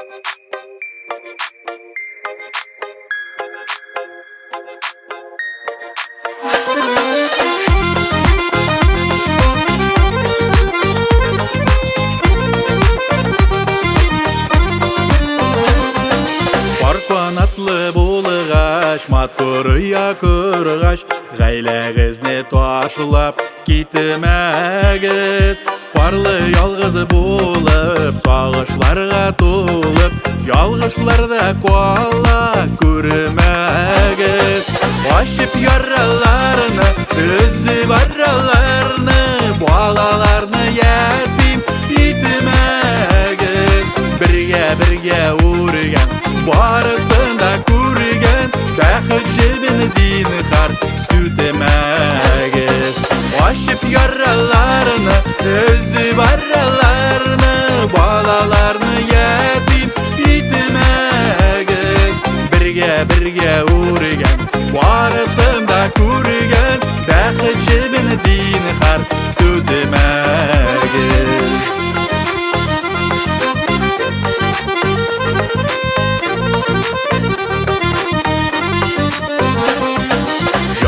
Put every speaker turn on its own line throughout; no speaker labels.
Пар канатлы булгач, матур оя коргач, гаиләгезне ташлап китмәгез. Парлы ялгыз булып, сагышларга тулып, ялгышларда кала күрмәгез. Ачып яраларны, өзеп араларны, балаларны ятим итмәгез. Бергә-бергә үргән, барысын да күргән, бәхет җебен зинһар сүтмәгез. Ачып яраларны, өзеп араларны, балаларны ятим итмәгез. Бергә-бергә үргән, барысын да күргән, бәхет җебен зинһар сүтмәгез.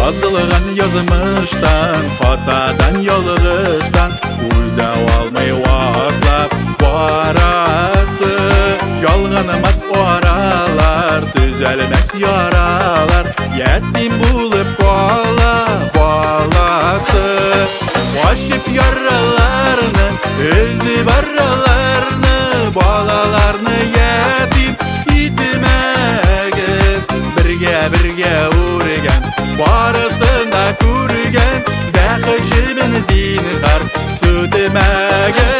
Язылган язмыштан, хатадан, ялгыштан үзә алмый ваклап барасы. Ялганмас аралар, төзәлмәс яралар, ятим булып кала баласы. Ачып яраларны, өзеп араларны, балаларны ятим итмәгез. Бергә-бергә үргән, барысын да күргән, бәхет җебен зинһар сүтмәгез.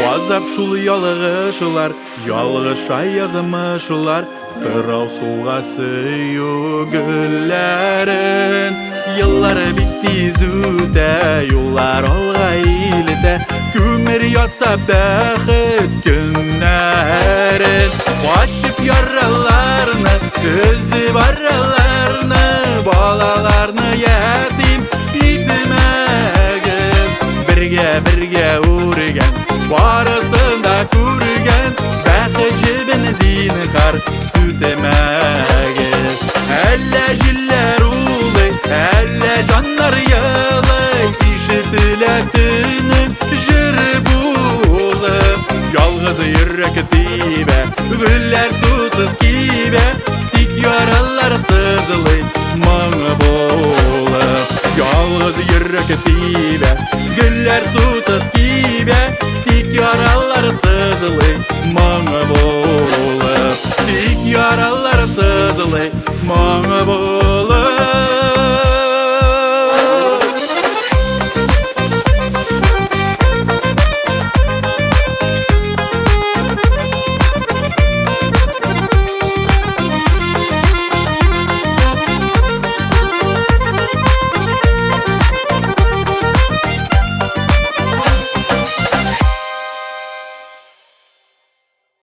Газап шул ялгышлар, ялгыша язмышлар, кырау суга сөю гөлләрен. Еллар бик тиз үтә, юллар алга илтә, күмер ясап бәхет көннәрен. Ачып яраларны, өзеп араларны, балаларны ятим итмәгез. Бергә-бергә үргән, барысын да күргән, бәхет җебен зинһар сүтмәгез. Әллә җилләр улый, әллә җаннар елый, ишетелә төнен җыр булып. Ялгыз йөрәк тибә, гөлләр сусыз кибә, тик яралар сызлый моң булып. Ялгыз йөрәк тибә, гөлләр сусыз кибә, тик яралар сызлый моң булып. Тик яралар сызлый моң булып.